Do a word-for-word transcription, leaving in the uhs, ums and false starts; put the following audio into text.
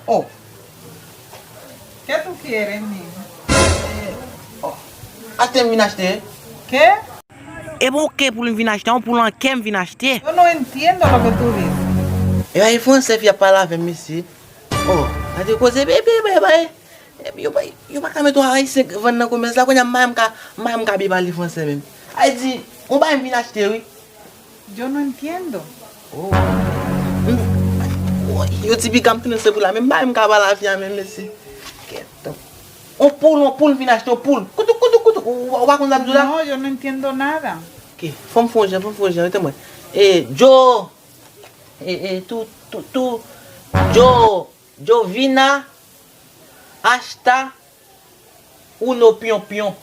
Oh. ¿Qué tú quieres, mijo? Oh. Achte m vin achte. ¿Qué? E bon, ke pou l m vin achte, yon poul an ke m vin achte. Yo no entiendo lo que tú dices. E bay franse fi ap pale avè m isi. Oh, gade koze bebe bay bay. Yo pa yo pa ka met yon ayisyen vann nan komès la, kounye a m pa menm ka m pa menm ka byen pale franse menm. Ay di, yon bay m vin achte wi. Yo no entiendo. Oh. Yo ti piga m tounen se pou la menm bay m ka pale avè a menm isi. Kèt. On poul, on poul vin achte on poul. Koutou koutou koutou. Ou pa konn sa m di la? No, yo no entiendo nada. Ok, fò m fè yon jan, fò m fè yon jan, rete mwen. E Joe, e e tou tou tou Joe, Jovina, Ashta, Uno pyon pyon.